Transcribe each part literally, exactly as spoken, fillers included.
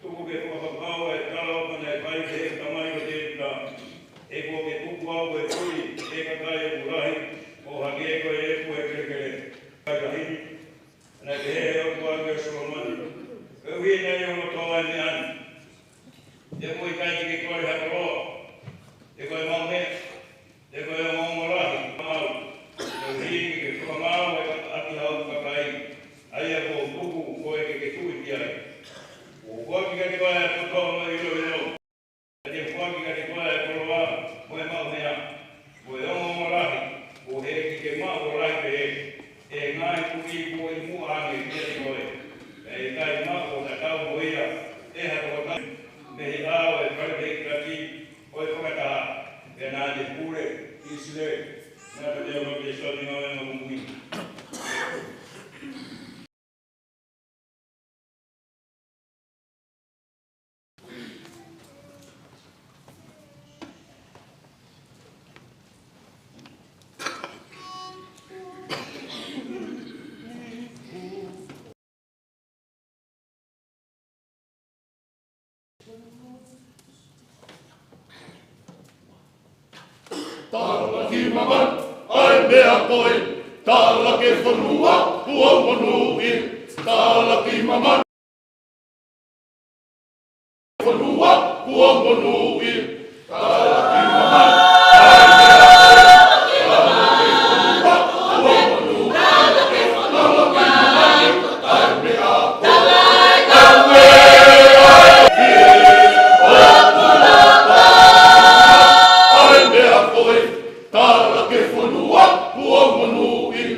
Tuku ke fakapapau e tala ʻoku ne fai ki he tamai ko Tēvita. He kuo ke tuku au ko e tui ʻi he kakai ʻoku lahi, ʻo hangē ko e efu ʻo e kelekele. Kakai lahi ni, naʻe pehē ʻe he ʻOtua kia Solomone, koeʻuhi naʻe ʻi ho loto ʻa e meʻa ni. He ʻoku ʻikai te ke kole ha koloa, pe ko e maʻu meʻa, pe ko e ongoongo lahi maʻau, koeʻuhi ke ke fakamaau ʻaki haʻo kakai, ʻa ia kuo u tuku koe ke ke tui ki ai. Kuo u foaki kiate koe ʻa e totonu ʻo e ʻiloʻilo, pea te u foaki kiate koe ʻa e koloa, mo e maʻu meʻa, mo e ongoongo lahi, ʻo hangē ke maʻu ʻo lahi pehē ʻe he ngaahi tuʻi kuo ʻi muʻa ange kiate koe. Pea ʻe ʻikai maʻu ʻo tatau mo ia ʻe ha tokotaha mei he ʻao ʻo e palōfita ʻo e fakataha, pea naʻa ne pule ʻi ʻIsileli. Naʻa te u maʻu ke soni ngāue ʻa e Fakamoʻui. Tala ki māmani ʻa e meʻa ko ē, tala ki he fonua kuo monūʻia. Tala ki māmani, fonua kuo monūʻia. Tala ki māmani ʻa e meʻa ko ē, tala ki he fonua kuo monūʻia. Tala ki māmani ʻa e meʻa ko ē, ʻa e meʻa ko ē, ʻa e meʻa ko ē, tala ki he fonua kuo monūʻia.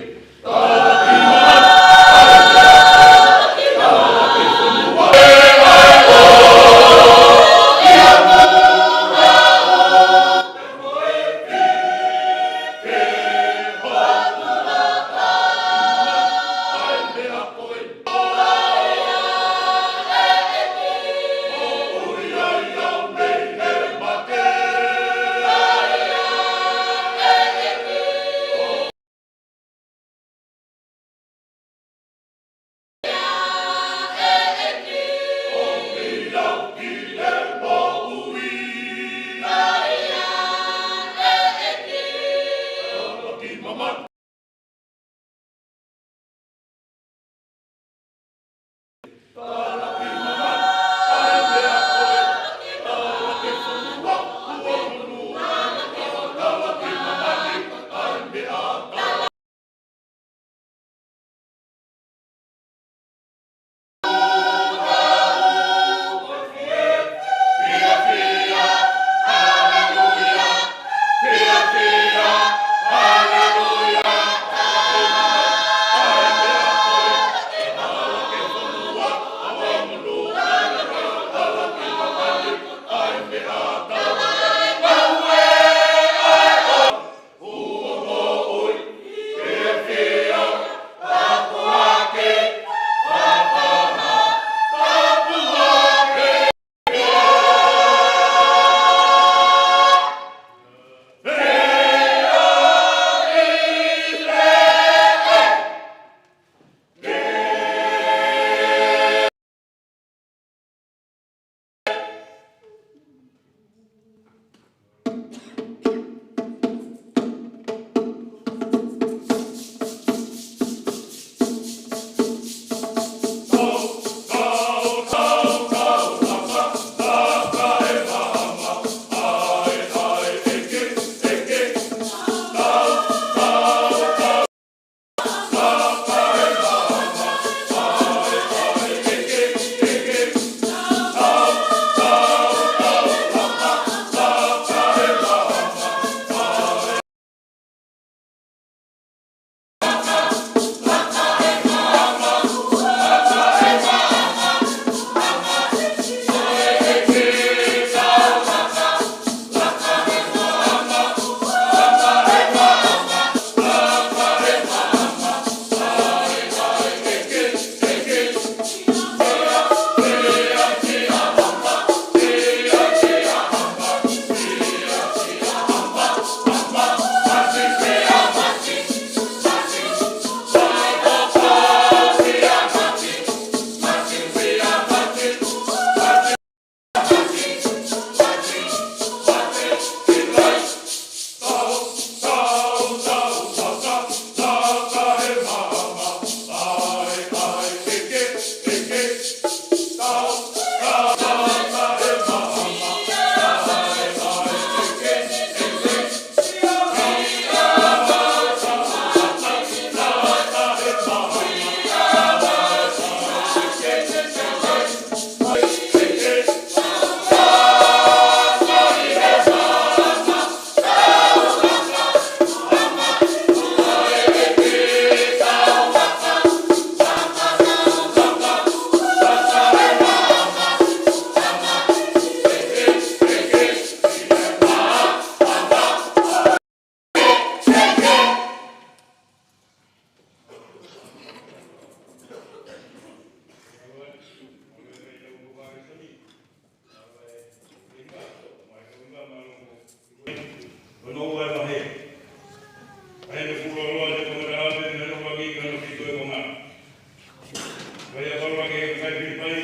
Pea ʻoku ʻalu hake ʻa e kakai Filipai,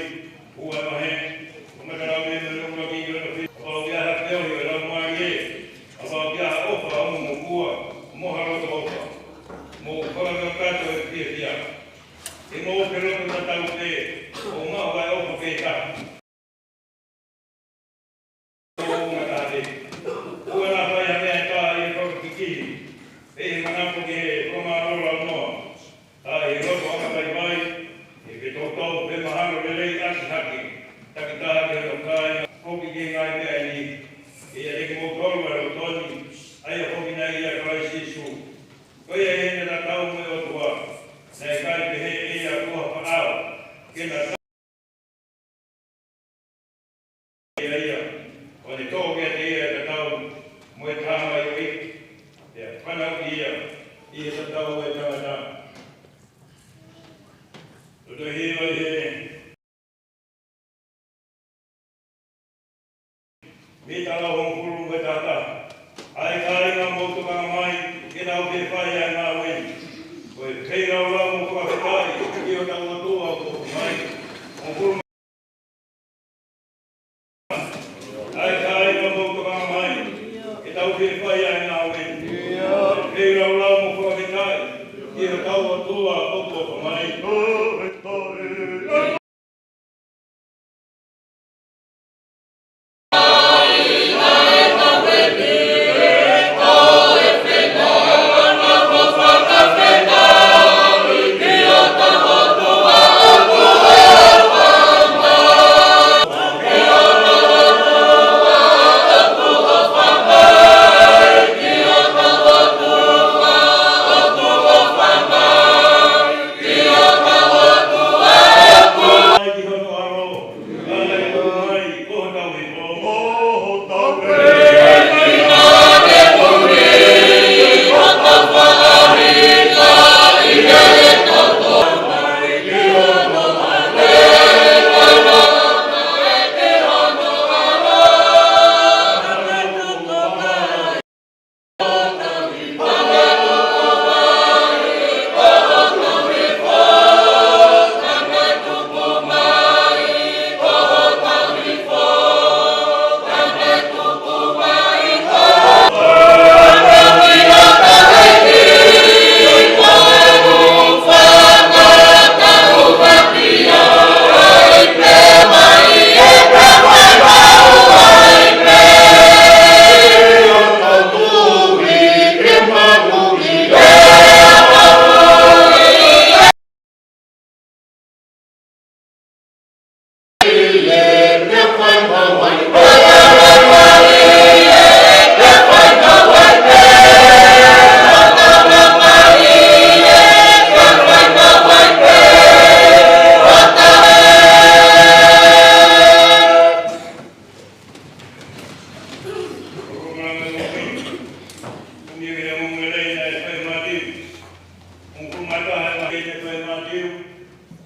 ua ʻa e vahe, ʻo ngata lau mei he ʻuluaki ki hono fitu. Kapau ʻoku ʻi ai ha feohi ʻo e Laumālie, kapau ʻoku ʻi ai ha ʻofa, ʻofa mo e mokua, mo ha loto ʻofa, mou fakameʻakai ʻo e fiefia. Ke mou ʻi he loto tatau pē, ʻo maʻu ʻa e ʻofa pē taha. Ko e ʻuhinga taha pē. ʻOua naʻa fai ha meʻa ʻe taha ʻi he fakakikihi, pe ʻi he manako ki he fakamālō launoa, ka ʻi he loto ʻakavaivai, ʻi he fetoutou pea mahalo lelei ʻaki hake, takitaha ki hono kāinga, foki ki he ngaahi meʻa ni, ʻi he ʻiate kimoutolu ʻa e loto ni, ʻa ia foki naʻe ʻia Kalaisi Sīsū. Ko ia ʻi heʻene tatau mo e ʻOtua, naʻe ʻikai pehē ʻe ia ko ha faʻao, ke na ia, ʻo ne toʻo kiate ia ʻa e tatau mo e tamaioʻeiki, pea fanauʻi ia ʻi he tatau ʻo e tangata. Loto hiva ʻi he mita lau hongofulu mo e taha taha. ʻA e kāinga, mou tokanga mai, ke tau fie fai ʻa e ngāue ni. Ko e feilaulau mo e fakafetaʻi ki hotau ʻOtua ʻoku ʻomai. Hongofulu. ʻA e kāinga, mou tokanga mai, ke tau fie fai ʻa e ngāue ni. Ko e feilaulau mo e fakafetaʻi ki hotau ʻOtua ʻoku ʻomai.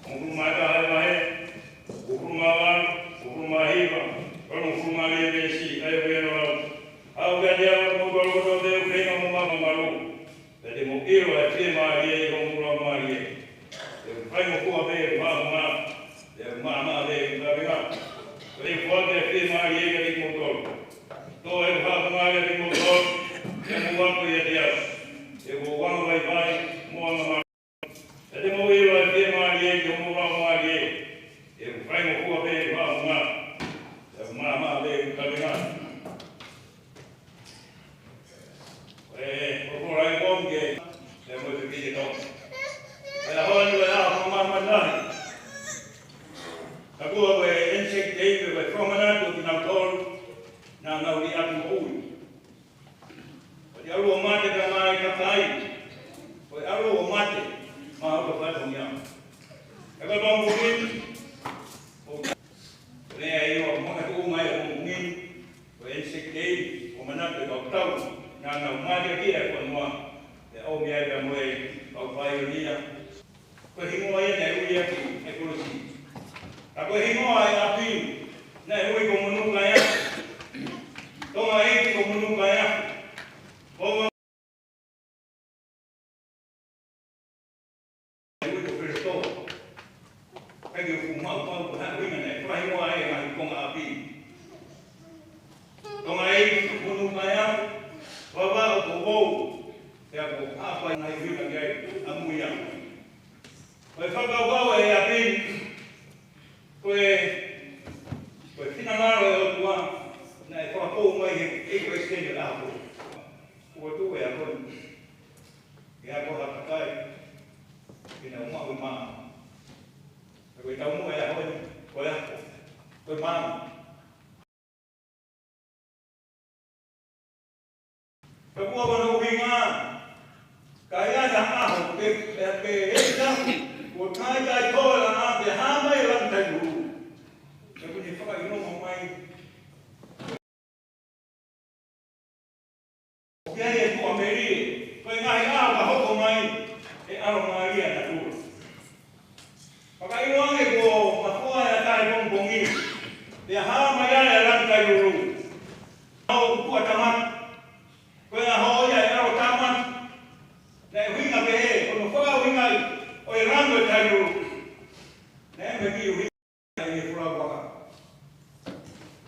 Hongofulu mā taha ʻa e vahe, hongofulu mā valu, hongofulu mā hiva, hongofulu mā nima veesi, ʻa ia ko ia ʻoku lau. Haʻu kiate au ʻa kimoutolu kotoa pē ʻoku feinga mo mamalu, pea te mou ʻilo ʻa e fiemālie ʻi hoʻomou laumālie. Te u faingofua pē ʻeku haʻamonga, te u maʻamaʻa pē ʻeku kavenga. Ko e foaki ʻa e fiemālie kiate kimoutolu. Tō ʻeku haʻamonga kiate kimoutolu, ke mou ako ʻiate au. He ko u anga vaivai mo anga mālohi. Pea te mou ʻilo ʻa e fiemālie ʻi hoʻomou laumālie. He ko u faingofua pē ʻeku haʻamonga, te u maʻamaʻa pē ʻeku kavenga. Ko e folofola ʻa e ʻOtua, pea mo e pepite tau. Ko e ʻaho ni ko e ʻaho fakamāmani lahi. Ka ko e Anzac Day, ko e fakamanatu kinautolu naʻa nau liʻaki moʻui. Ko e ʻalu ʻo mate ka mai ka kai. Ko e ʻalu ʻo mate, maʻa hoto fatongia. Ka ko e pongipongi ni, ʻo, ko e meʻa ia ʻoku makatuʻunga ai e pongipongi ni, ko e Anzac Day, ʻo manatu e kau tau naʻa nau mate ki he fonua, ʻo ʻomi ai pea mo e kau paionia. Ko e hingoa ia naʻe ui ʻaki e kolosi. Ka ko e hingoa e ʻapi naʻe ui ko Monukaia. Tonga ʻEiki ko Monukaia. Ko e ui ko Felisitoa. Ke u fuʻu maʻu pau ko e hā e ʻuhinga naʻe fai mo e ngaahi konga ʻapi. Tonga ʻEiki, Nukuʻalofa, Vavaʻu, Kouvou, pea ko Haʻapai, ngaahi ʻuhinga ki ai ʻamui ʻaho. Ko e fakakaukau ʻa e ʻapi, ko e, ko e finangalo ʻo e ʻOtua naʻe fakapō mai ʻe he ʻEiki Palesiteni ʻo e ʻaho ko ē. Kuo tuʻu e ʻaho ni. ʻE ako ha kakai ke nau maʻu e maama. Ka ko e taumuʻa e ʻaho ni, ko e ako, ko e maama. Ka kuo ʻosi ʻuhinga, ka ʻi ai ha ʻaho, pe, pe, pe, e ta, kuo taitai tō e laʻā, pea hā mai e lami tailulu. Ka ko ʻene fakaʻilonga mai ʻoku ʻi ai e tuʻamelie, ko e ngaahi ʻaho ka hoko mai, ʻe ʻalomālie ʻa natula. Fakaʻilonga ange kuo mafoa e ʻatā he pongipongi, pea hā mai ai e lami tailulu. ʻAho ʻoku tuʻa tāmaki, ko e ʻaho ia ʻe ʻalo tāmaki. Naʻe ʻuhinga pehē, ko hono fakaʻuhingaʻi ʻo e lami tailulu. Naʻe ʻi ai e kiʻi ʻuhinga ʻi he folau vaka.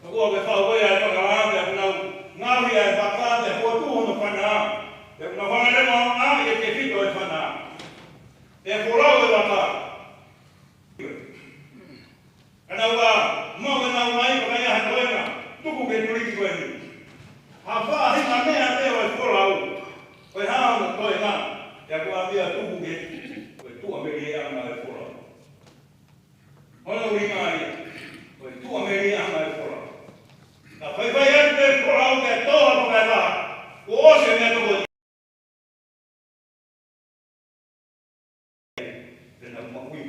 Ka kuo ke fau ai e vaka lā, pea kuo nau ngaohi e vaka, pea kuo tuʻu hono fana. Pea kuo nau hanga leva ʻo ʻai e tefito e fana. Pea folau e vaka. Ka nau ō, maʻu ʻenau ʻai, pea ʻi ai ha toenga, tuku ke tuliki ko eni. Ha faʻahinga meʻa pē ʻo e folau. Ko e hā hono toenga, pea kuo ʻave ia tuku ke, ko e tuʻamelieʻanga e folau. Hono ʻuhinga ia, ko e tuʻamelieʻanga e folau. Ka faifai atu e folau ke tō ha pakaevaha, kuo ʻosi e meʻatokoni. Te nau maʻu ia.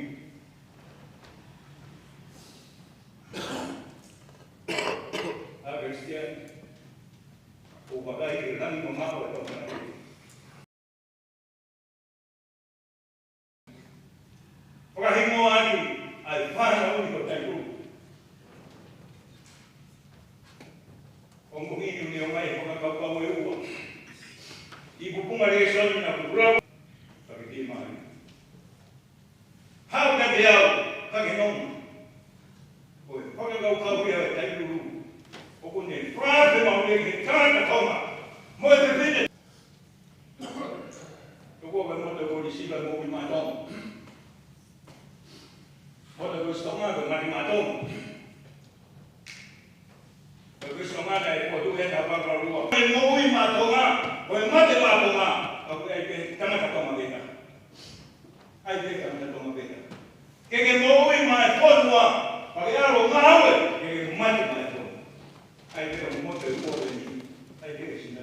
ʻA Kalisitiane, ʻoku vakai ki he langi mamaʻo ʻo e tau. Fakahingoa atu ʻa e fānau ʻi ho taikulu. ʻOku ʻi ai ʻene ʻomai e fakakaukau ʻe ua. ʻI he punga lēsoni naʻa ku lau, ka ke pehē mai. Haʻu kiate au, ka ke nonga. Ko e fakakaukau ia ʻo e tailulu. ʻOku ne fakafe mau le ke kata Tonga. Mo e fefine. Toko ko e moto ko e lisiva moʻui maʻa Tonga. Moto ko e Tonga ko e mate maʻa Tonga. Ko e Tonga naʻe ko tu e ta papa lua. Ko e moʻui maʻa Tonga, ko e mate maʻa Tonga, ka ko e ʻai pē tangata Tonga pē ta. ʻAi pē tangata Tonga pē ta. Ke ke moʻui maʻa e fonua, ka ke ʻalu ngāue, ke ke mate maʻa e fonua. ʻAi pē ka moto e ua pē ni, ʻai pē ka sina.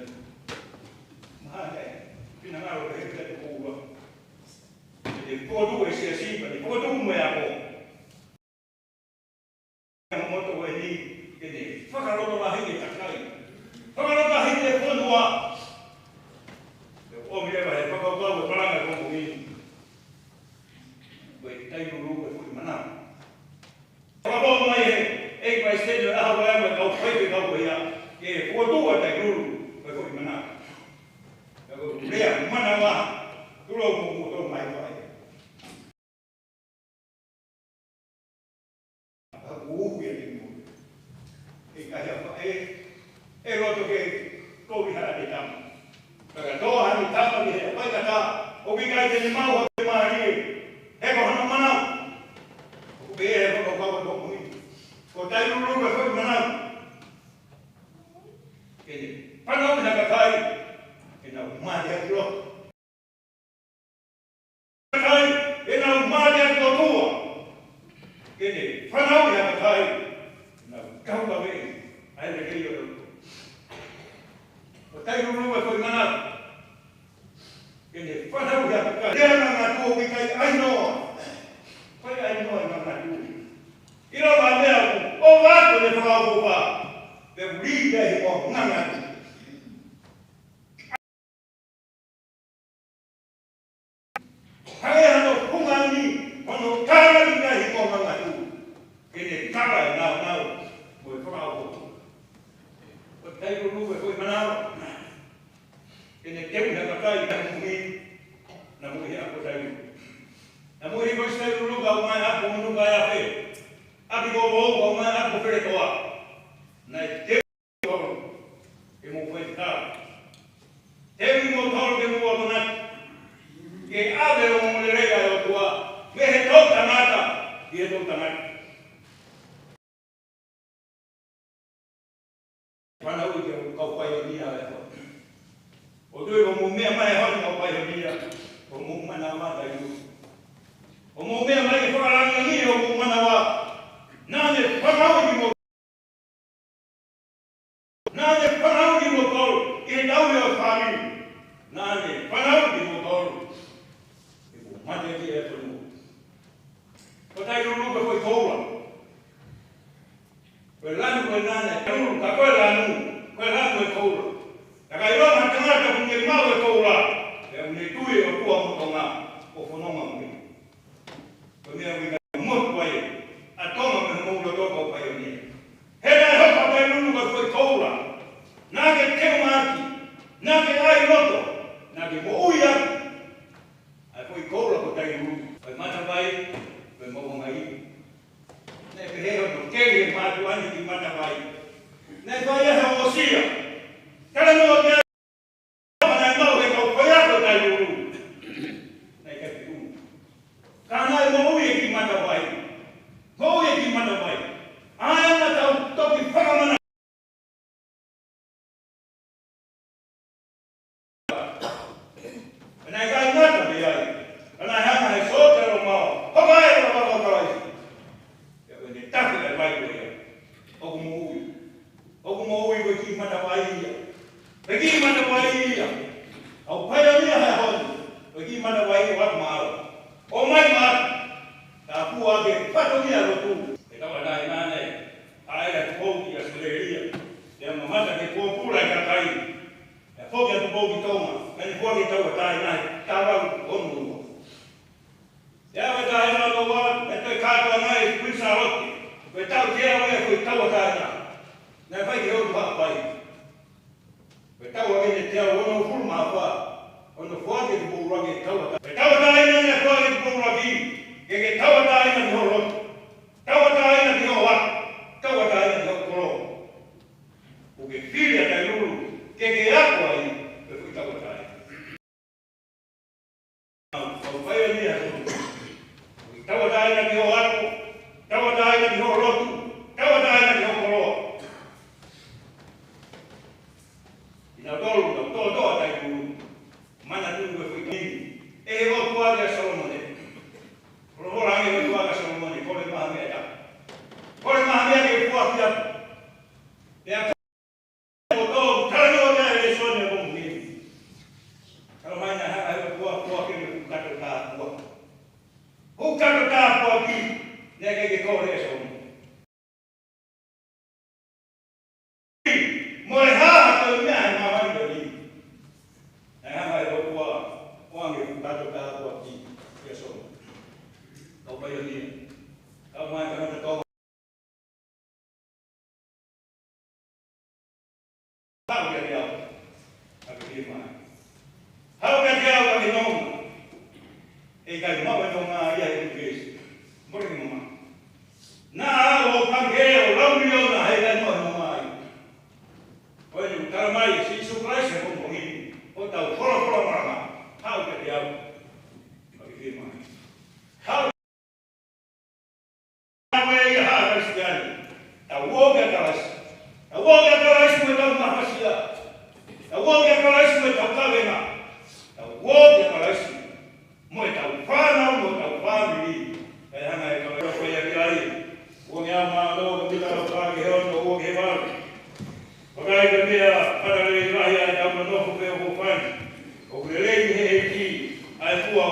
Mahalo ʻe, finangalo ke he pē te koula. Ke te fokotuʻu e siasi, ka te fokotuʻu mo e ako. Moto ko eni, ke ne fakalotolahi e kakai. Fakalotolahi e fonua. Te u ʻomi leva he fakakaukau e palanga ko eni. Ko e tailulu ko e foʻi manava. Fakapō mai he, ʻe Palesiteni ʻo e ʻaho ko ia mo e kau fai ke kau ko ia. Ke fokotuʻu e tailulu ko e foʻi manava. Ka ko e lea manava. Tulou mo moto mai fai. Ka kuo uhu ia te mou. ʻE ka ia fa e, ʻe loto ke kovi ha ʻane tama. Ka ka tō ha ʻane tama ki he ʻapasikapa, ʻoku ʻikai te ne maʻu ha kiʻi mālie. He ko hono manava. ʻOku pehē he fakakaukau ko eni. Ko e tailulu ko e foʻi manava. Ke ne fānau ʻi ha kakai, ke nau mate ʻaki loto. Kakai, ke nau mate ʻaki loto. Ke ne fānau ʻi ha kakai, ke nau kau kawe, ʻa e lelei ʻo e loto. Ko e tailulu e foʻi manava. Ke ne fānau ʻi ha kakai, ke ne ngangatu ʻo ʻikai ʻai noa. Ko e ʻai noa e ngangatu. ʻIlo ngā meʻa ʻoku ʻoatu ʻe he fakaʻofoʻofa. Pea ʻoku lī pē he ʻo ngangatu. Hangē hano funga ni, hono kala ni ka hiko mangatu. Ke ne kala e naunau, mo e fakaʻofoʻofa. Ko e tailulu ko e foʻi manava. Ke ne teu ha kakai ka mui, naʻa mui he ako tailulu. Naʻa mui he ko e tailulu ka umai ako munu ka e afe. Ko ʻoku ou ʻomai ʻa e Feletoa. Naʻe teu ke mou faitotau. Teu kimoutolu ke mou akonaki. Ke ʻave ʻa e ongoongolelei ʻa e ʻOtua mei he toʻutangata ki he toʻutangata. Fanauʻi ki he kau paionia ʻo e ʻaho ni. ʻOku ou tui ʻoku mou meʻa mai he ʻaho ni kau paionia, ʻoku mou manavataʻi. ʻOku mou meʻa mai ke fakalāngilangiʻi homou manava. Naʻa ne fanauʻi kimoutolu. Naʻa ne fanauʻi kimoutolu ʻi he tauhi ʻo e fāmili. Naʻa ne fanauʻi kimoutolu ke mou mateakiʻi ʻa e fonua. Ko Tailulu ko e foʻi koula. Ko e lanu ko ē naʻa ne lulu, ka ko e lanu, ko e lanu ʻo e koula. Ka ʻikai ʻilo ʻe ha tangata ʻoku ne maʻu e koula, pea ʻoku ne tui ʻOtua mo Tonga, ʻo fononga mo ia. Ko e meʻa ʻoku ʻikai motu ai ʻa Tonga mei homou loto kau paionia. He naʻe hoko ʻa Tailulu ko e foʻi koula. Naʻa ke teungaʻaki, naʻa ke ʻai loto, naʻa ke moʻui ʻaki ʻa e foʻi koula ko Tailulu, ko e matavai, ko e maʻuʻanga ivi. Naʻe pehē hono keli ʻe he mātuʻa ni ki matavai. Naʻe fai ʻe he ongosia. Talanoa ki ai, naʻe maʻu ʻe he kau faiako ʻo Tailulu. Naʻe ʻikai ke ʻumu. Ka naʻe moʻui ʻi he kiʻi matavai. Moʻui ʻi he kiʻi matavai. ʻA ia naʻa tau toki fakamana. Naʻe ʻikai ngata pē ai, ka naʻe hanga ʻe he sōtia Loma ʻo hoko ai ʻa e vaka ʻo Kalaisi. Pea ko ʻene taki ʻa e vai ko ia, ʻoku moʻui. ʻOku moʻui ko e kiʻi matavai ia. Ko e kiʻi matavai ia. Kau paionia he ʻaho ni, ko e kiʻi matavai ʻoku ʻatu maʻau. ʻOmai maʻau. Tāpuaki e fatongia lotu. He tauʻatāina naʻe ʻalu atu ki ʻAositelēlia. Pea mamata ki he pōpula ʻa e kakai. Pea foki atu ki Tonga, pea ne foaki e tauʻatāina he taha valu ono ua. Pea ko e taha valu ono ua, pea toe kātoanga ʻi Kuini Sālote, ko e taʻu teau ia ko e tauʻatāina. Naʻe fai ki he ʻOtu Haʻapai. Ko e taʻu ʻa ʻene teau onongofulu mā fā, hono foaki ʻe Tupou ʻUluaki e tauʻatāina. Ko e tauʻatāina naʻe foaki ʻe Tupou ʻUluaki, ke ke tauʻatāina ki ho lotu. Tauʻatāina ki ho ako. Tauʻatāina ki ho kolo. ʻOku ke fili ʻa Tailulu ke ke ako ai, ko e foʻi tauʻatāina. Kau paionia, ko e tauʻatāina ki ho ako, tauʻatāina ki ho lotu, tauʻatāina ki ho kolo. Kinautolu, kinautolu ʻa Tailulu. Manatuʻi ko e foʻi taimi ʻe he ʻOtua kia Solomone. Folofola ange ʻe he ʻOtua kia Solomone, kole mai ha meʻa ʻe taha. Kole mai ha meʻa ke u foaki atu. Pea ko e talanoa ki ai e lēsoni ʻo e pongipongi ni. Talamai naʻe hanga ʻe he ʻOtua ʻo foaki e fuʻu kato tāpuaki. Fuʻu kato tāpuaki naʻe ʻikai ke kole ʻe Solomone. Mo e hā ha toe meʻa he māmani ko eni. Naʻe hanga ʻe he ʻOtua ʻo ʻoange e fuʻu kato tāpuaki kia Solomone. Kau paionia. Kau mai ka mata tau. Haʻu kiate au, ka ke fiemaʻu. Haʻu kiate au, ka ke nonga. ʻE ʻikai maʻu e nonga ia ʻi he ʻunivēsi. Mole ke mamaʻo. Naʻa ʻoku pangikē ʻo lau miliona he ʻikai maʻu e nonga ia. Ko eni ʻoku talamai ʻe Sīsū Kalaisi he pongipongi ni, ʻo tau folofola malanga. Haʻu kiate au, ka ke fiemaʻu. Haʻu. Ko e ia ha Kalisitiane. Tau ō kia Kalaisi. Tau ō kia Kalaisi mo ʻetau mafasia. Tau ō kia Kalaisi mo ʻetau kavenga. Tau ō kia Kalaisi mo ʻetau fānau, mo ʻetau fāmili. Kae hanga ʻe he kau ko ia ki ai. Ua ngeau mā ono, ua ngeau mā ono, ua ngeau mā ono. Vakai ko e meʻa matalelei lahi ʻa ʻetau nonofo pē ʻoku fai. ʻOku lelei ʻi he ʻEiki ʻa e fua.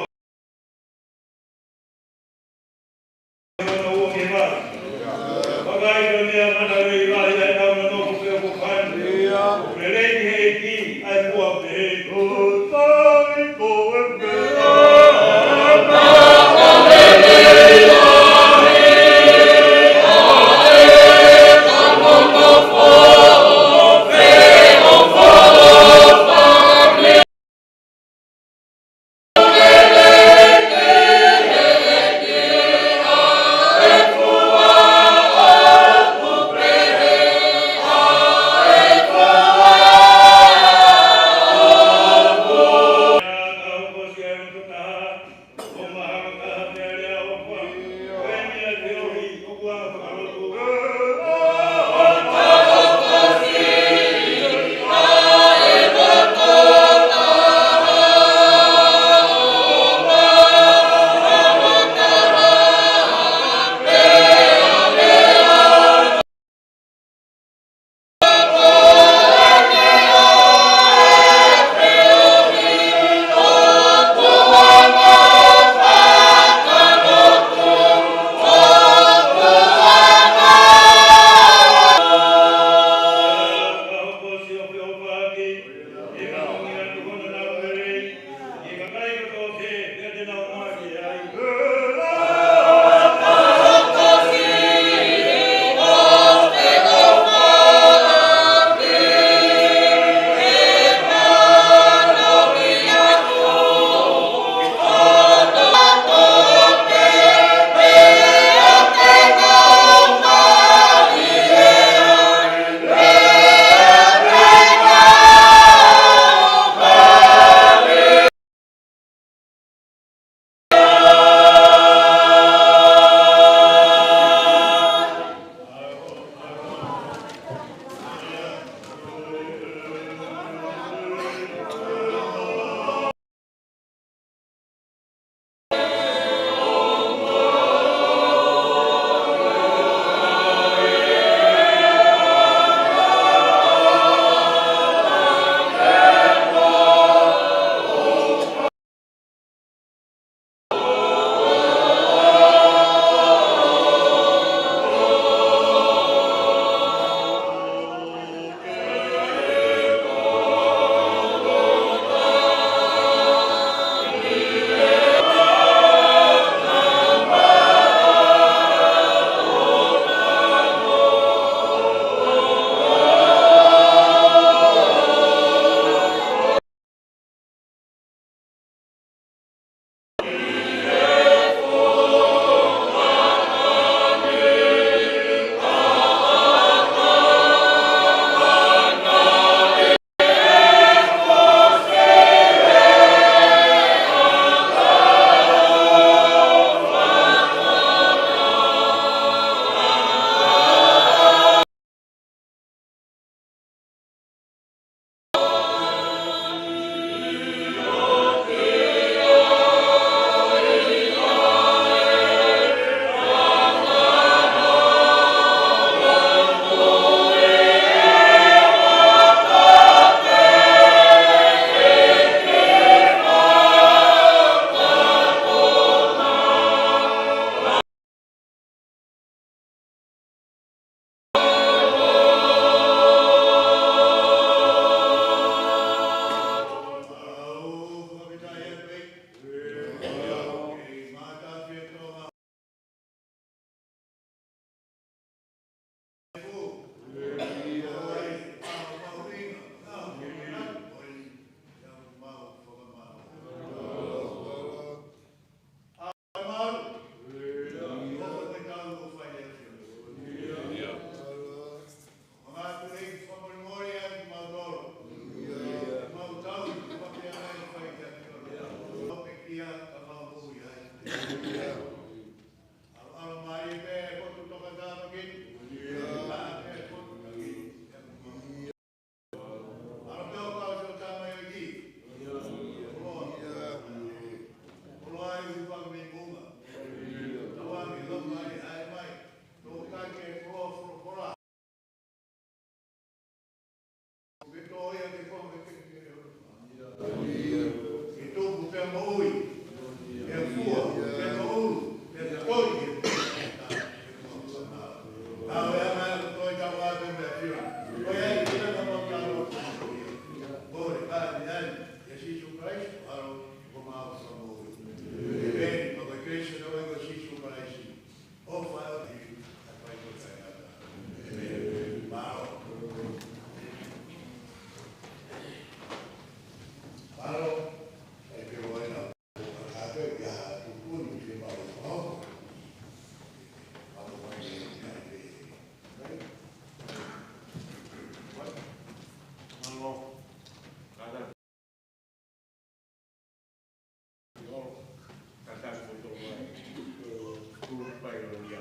Pailonia.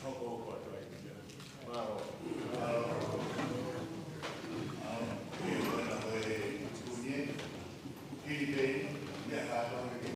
Hoko, hoko atu ai. Mālō.